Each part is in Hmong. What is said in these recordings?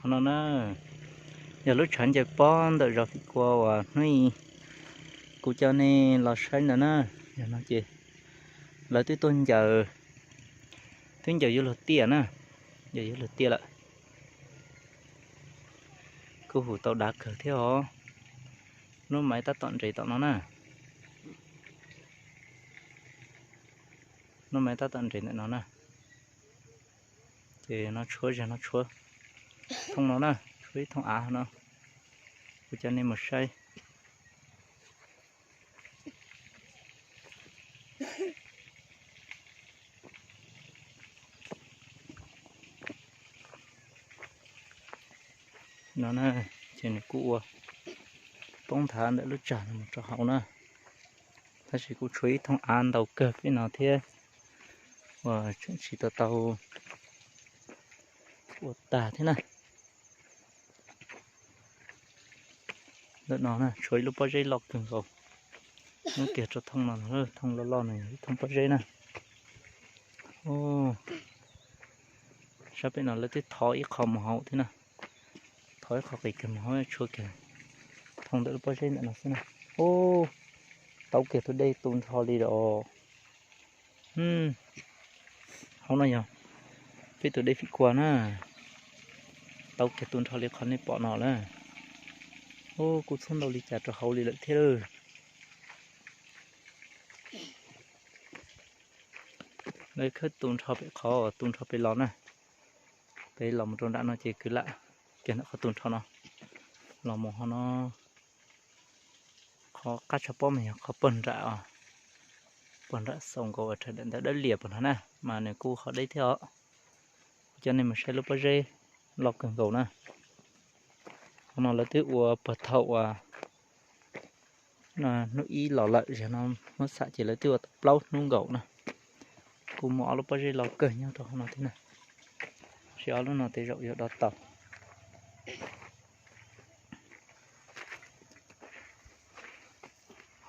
No na, yog lub tshav ncaws pob ntawm zos Fim Kua uas hnub i kuv coj nej los saib ntawd na. Yog no ces lawv twb tuaj ncaws, twb ncaws yuav luag tiaj na, ncaws yuav luag tiaj lawm. Kuj hum tau dav kawg thiab os. Lub maiv tab tom nres tom no na. Lub maiv tab tom nres ntawm no na. Ces no tshuav, zag no tshuav thooj no na, tshuav ib thooj av no. Kuv coj nej mus saib. No na, ces nws kuj ua poob nthav ntawm lub tsag no mus rau hauv na. Tab sis kuj tshuav ib thooj av ntau kawg peb no thiab uas tseem tsis tau tau ua tag thiab na. Ntawm no na tshuav ib lub pob zeb loj kawg nkaus. Nub tiag rau thooj no, thooj loj loj no yog ib thooj pob zeb na. Sab pem no lawv twb thov ib qho mus hauv thiab na. Thov ib qho qis kiag mus hauv tshuav kiag thooj ntawm lub pob zeb ntawm no xwb na. Ub, tau kiag tus dej tu nrho li os. Hauv no yog peb tus dej Fim Kua na. Tau kiag tu nrho li qhov nej pom no lawm. Ub, kuj txhub ntau li cas rau hauv li lawm thiab lawm. Lawv khawb tu nrho pem qhov tu nrho pem los na. Pem los mus rau nram no ces kwv lam kiag ntawm qhov tu nrho no los mus ho no. Qhov qab tshav pob mas yog qhov puag nram, puag nram xaus nkaus rhawv daim ntawv dawb lias puag nrho na, mas nws kuj qhov deb thiab os. Kuv coj nej mus saib lub pob zeb loj kawg nkaus na. Qhov no lawv twb ua puag thaum uas hnub ib los lawm, zag no muab xam ces lawv twb ua tau plaub hnub nkaus na. Kuj muaj ob lub pob zeb loj kawg nyob rau qhov no thiab na. Tab sis ob lub no tej zaum yuav dob tau.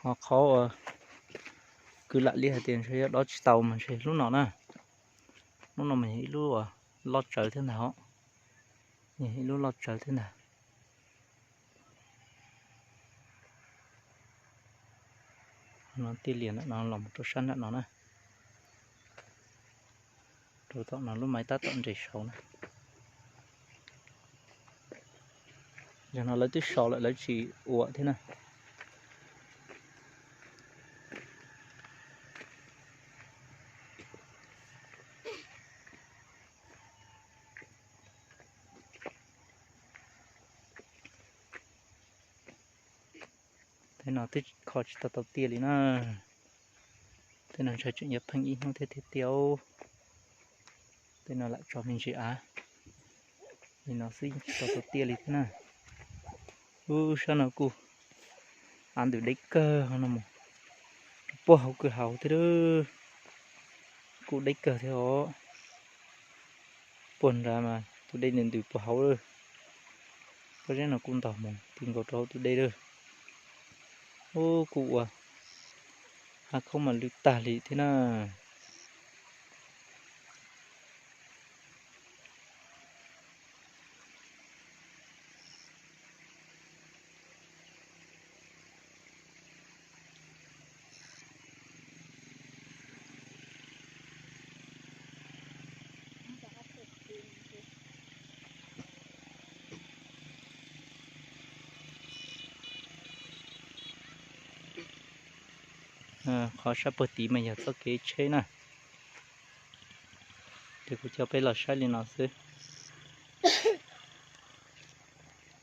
Ho qhov uas kwv lam li hais tias ntshe yuav dob tsis tau mas ntshe lub no na. Lub no mas yog ib lub loj tsawv thiab ntag os. Yog ib lub loj tsawv thiab ntag. No tij lias ntawm no los mus rau sab nram no na. Rau tom no lub maiv tab tom nres saud na. Yog no lawv twb so lawm lawv tsis ua thiab na. Tej no twb kho tsis tau tau tiaj li na. Tej no ntshe tseem yuav pheej ib hnub thiab thiaj tiaj. Tej no lam tso me ntsis av li no xwb yeej tsis tau tau tiaj li thiab na. Ub, sab no kuj av ntws deb kawg no mus rau puag hauv kwj ha thiab. Kuj deb kawg thiab os. Puag nrad mas tus dej ntws ntws puag hauv lawm. Pob zeb no kuj ntog mus ti nkaus rau hauv tus dej lawm. Ub, kuj ua hav khaub mas lwj tag li thiab na. Qhov sab puag tid mas yog txoj kev tsheb na. Ces kuv coj peb los saib li no xwb.